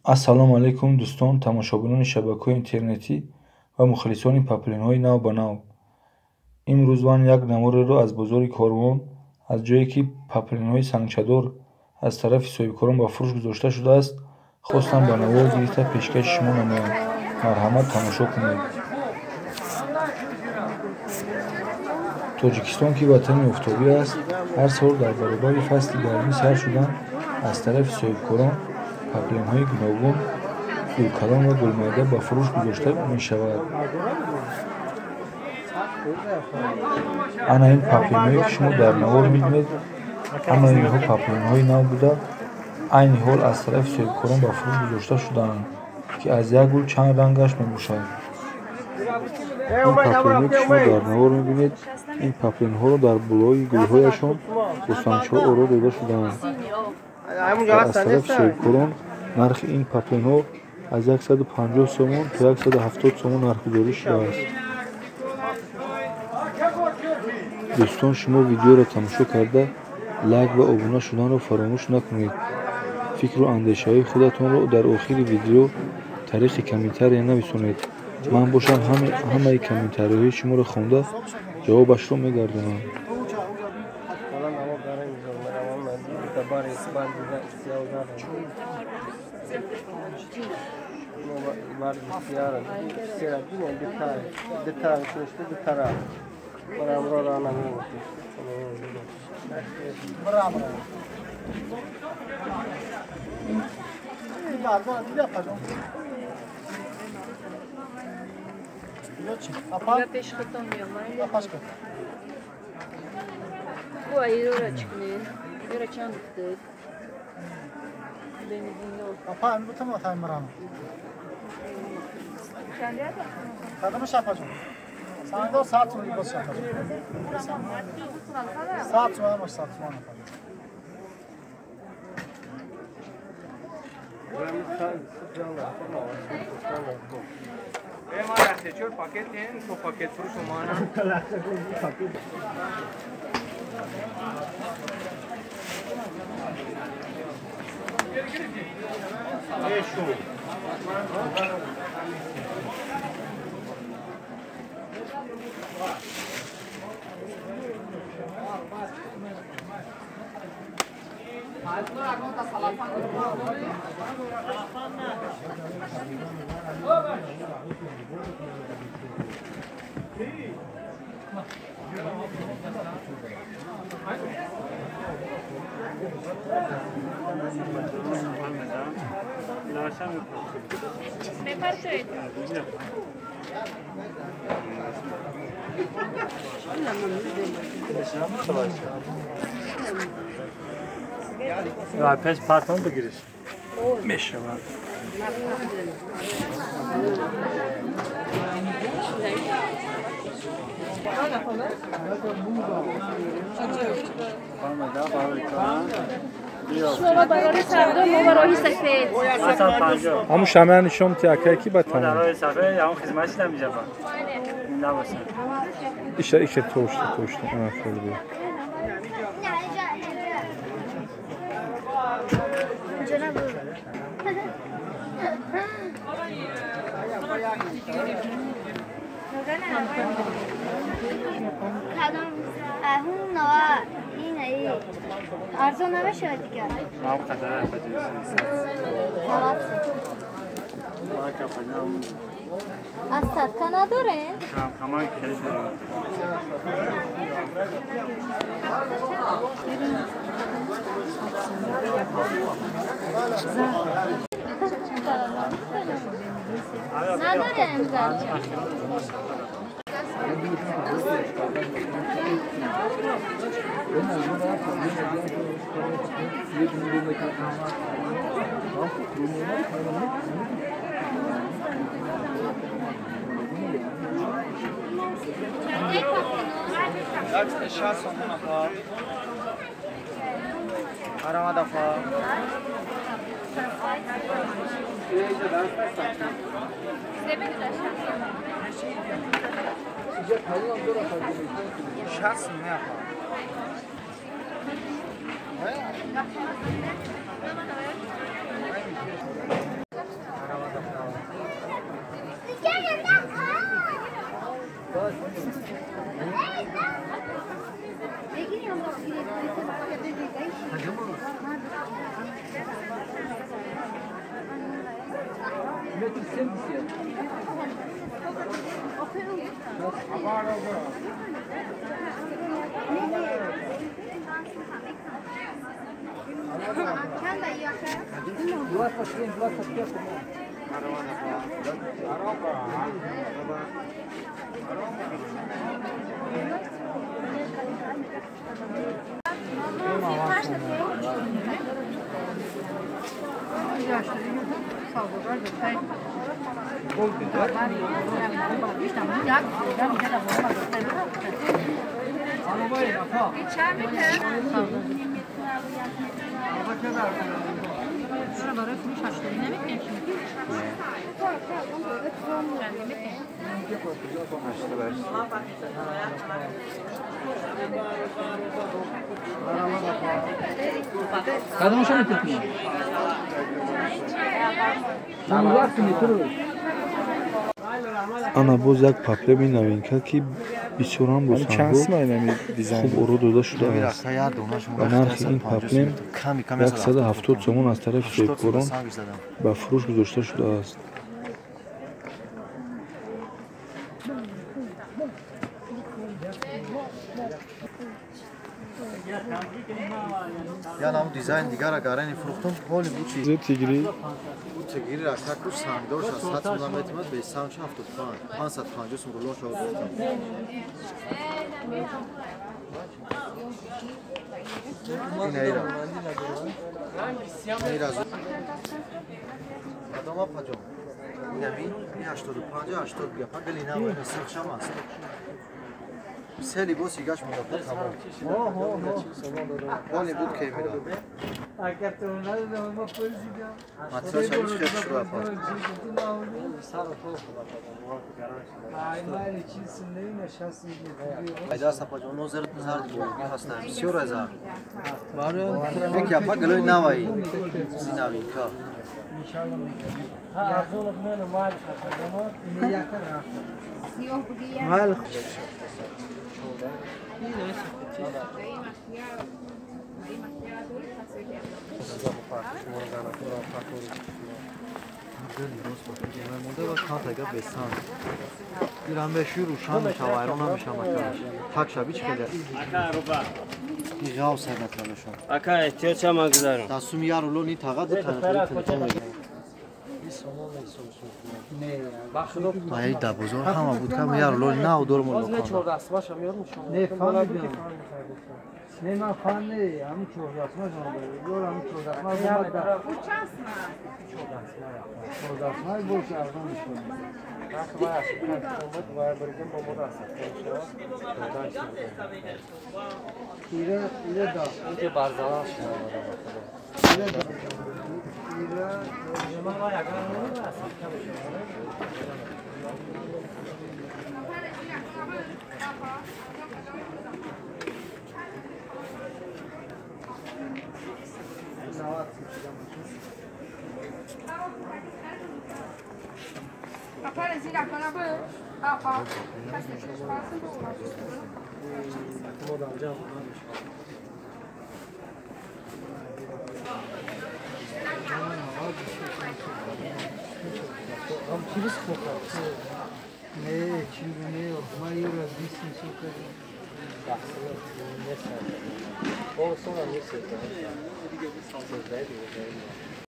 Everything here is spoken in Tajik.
Ассалому алайкум дӯстон, тамошобинони шабакаҳои интернетӣ ва мухлисони паплинҳои нав ба нав. Имрӯз ман як навореро аз бозори Корвон, аз ҷое ки паплинҳои сангчадор аз тарафи соҳибкорон ба фурӯш гузошта шудааст, хостам ба навор гирифта пешкаши шумо намоям. Марҳамат, тамошо кунед. Тоҷикистон, ки ватани офтобӣ аст, ҳар сол дар баробари фасли гармӣ сар шудан аз тарафи соҳибкорон паплинҳои гуногун, гулкалон ва гулмайда ба фурӯш гузошта мешавад. Ана ин паплинҳое, ки шумо дар навор мебинед, ҳамаи инҳо паплинҳои нав буда, айни ҳол аз тарафи соҳибкорон ба фурӯш гузошта шудаанд, ки аз як гул чанд рангаш мебошад. Ин паплинҳое, ки шумо дар навор мебинед, ин паплинҳоро дар болои гулҳояшон бо сангчаҳо оро дода шудаанд. Ва аз тарафи соҳибкорон нархи ин паплинҳо аз 150 сомон то 170 сомон нархгузорӣ шудааст. Дӯстон, шумо видеоро тамошо карда, лайк ва обуна шуданро фаромӯш накунед. Фикру андешаҳои худатонро дар охири видео тариқи комментария нависонед. Ман бошам ҳамаи комментариҳои шуморо хонда, ҷавобашро мегардонам. Пеш патон бигириш. Мешавад. شما برای سردا، ما برای سفید. همون شمع نشون تی کی بتن. برای سفید همون خدمتش نمیشه. نباشه. ایشه توشته انا خیلی. ارزان نمیشه دیگه. ما قدر از صدقه نداره؟ کمان خیلی داره. نداره امضا. Метр 70. 27, 25. Ана боз як паплеми новинка, ки бисёрам бо сангҳо хуб оро дода шудааст ва нархи ин паплем 170 сомон аз тарафи соҳибкорон ба фурӯш гузошта шудааст. Янам дизайн дигара гарани фурӯхтам, ҳоли бучи. Тигри. Тигри ракаку сангдор 600 сомон метимад, бе санг 75, 550 сом рулон шава гуфтам. Ина ира. Ира. Адама паҷон. Инами 85 80 гапа гали на ина сирхшам аст. Се либоси гаш монда тамом. Ҳоли буд ке мира. Матраш ҳамиш хел шура пар. Айда сапаҷон нозир зард бо ҳаста. Бисёр азар. Як япа галои наваи. Зинавинка. Ай да бозор ҳама буд кам яр лол нав дор мол. Не фаҳмидам. Не ман фаҳм не, ҳамин чордасма жон дорад. Ёр ҳамин чордасма бомад да. Чордасма бош арзон мешавад. Ира ира да. Ира да. Ира Не, чизи не, ма ира бисин сука.